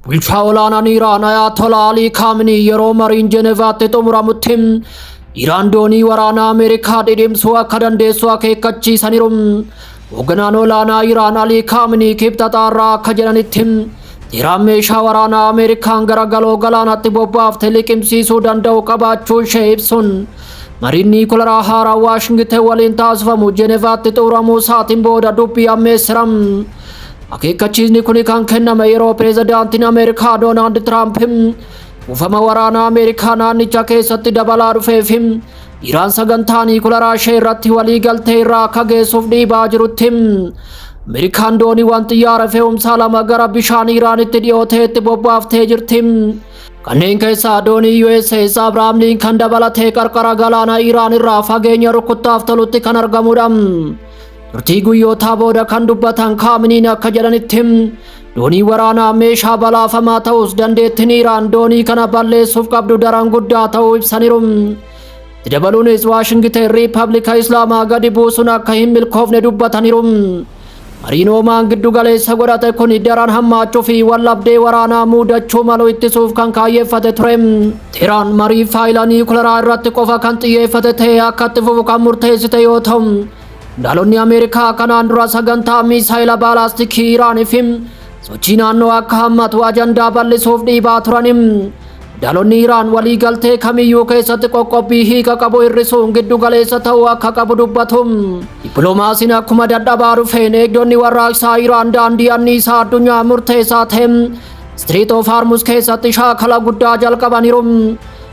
Bulchaa olaanaan Iraan Ayatollah Alii Kaaminii yeroo mariin Jenevaatti xumuramutti Iraan doonii waraanaa Ameerikaa dhidhimsuu akka dandeessu akeekkachiisaniiru. Hoogganaan olaanaa Iraan Alii Kaaminii kibxaxaarraa akka jedhanitti Iraan meeshaa waraanaa Ameerikaan gara galoo galaanaatti bobbaafte liqimsiisuu danda'u qabaachuu ishee ibsuun mariin niikularaa haaraa Waashingiten waliin taasifamu Jenevaatti xumuramuu isaatiin booda dubbii ammeessira. Akeekkachiisni kun kan kenname yeroo pireezidaantiin Ameerikaa Doonaald Tiraamp kuufama waraanaa Ameerikaa naannicha keessatti dabalaa dhufeef Iraan sagantaa niikularaa ishee irratti walii galtee irraa akka geessuuf dhiibaa jirutti Ameerikaan dooniiwwan xiyyaara fe'umsaa lama gara bishaan Iraanitti dhiyoo ta'etti bobbaaftee jirti. Kanneen keessaa doonii USS Abraham Lincoln dabalatee qarqara galaana Iraan irraa fageenya rukuttaaf tolutti kan argamudha. Turtii guyyootaa booda kan dubbatan Kaaminiin akka jedhanitti doonii waraanaa meeshaa balaafamaa ta'us dandeettiin Iraan doonii kana balleessuuf qabdu daran guddaa ta'uu ibsaniiru. Itti dabaluunis Waashingiten Riippablika Islaamaa gadi buusuun akka hin milkoofne dubbataniiru. Mariin Oomaan giddu galeessa godhate kun daran hammaachuu fi wallabdee waraanaa muudachuu malu ittisuuf kan kaayyeeffate ture. Teheraan marii faayila niikularaa irratti qofa kan xiyyeeffate ta'ee akka itti fufu kan murteessite yoo ta'u, qondaalonni Ameerikaa kanaan dura sagantaa miisaayila baalaastikii Iraanii fi sochii naannoo akka hammatu ajandaa bal'isuuf dhiibaa turani. Qondaalonni Iraan walii galtee kamiyyuu keessatti qoqqobbii hiika qabu hir'isuun giddu galeessa ta'uu akka qabu dubbatu. Dippiloomaasiin akkuma dadhabaa dhufeen eegdonni warraaqsaa Iraan daandii anniisaa addunyaa murteessaa ta'e Strait of Hormuz keessatti shaakala guddaa jalqabaniiru.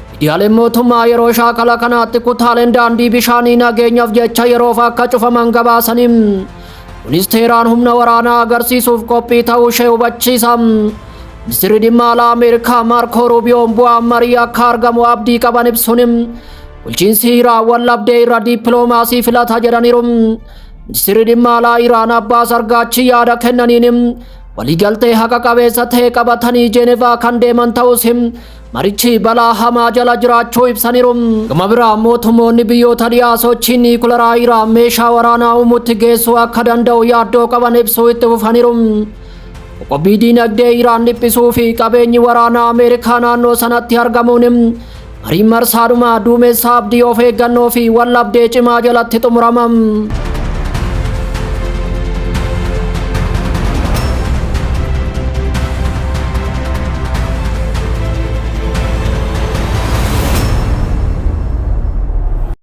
Miidiyaaleen mootummaa yeroo shaakala kanaatti kutaaleen daandii bishaanii nageenyaaf jecha yeroof akka cufaman gabaasanii. Kunis Teheraan humna waraanaa agarsiisuuf qophii ta'uu ishee hubachiisa. Ministeerri dhimma alaa Ameerikaa Maarkoo Ruubiyoon bu'aan marii akka argamu abdii qaban ibsuun bulchiinsi Iraan wallabdee irra dippiloomaasii filata jedhaniiru. Ministeerri dhimma alaa Iraan Abbaas Argaachi yaada kennaniin waliigaltee haqa qabeessa ta'e qabatanii Jeenevaa kan deeman ta'us marichi balaa hamaa jala jiraachuu ibsaniiru. Gama biraa mootummoonni biyyoota dhiyaa sochii niikularaa Iraan meeshaa waraanaa uumutti geessuu akka danda'u yaaddoo qaban ibsuu itti fufaniiru. Qoqqobbii diinagdee Iraan dhiphisuu fi qabeenyi waraanaa Ameerikaa naannoo sanatti argamuun mariin marsaadhumaa duumessa abdii of eeggannoo fi wallabdee cimaa jalatti xumurama.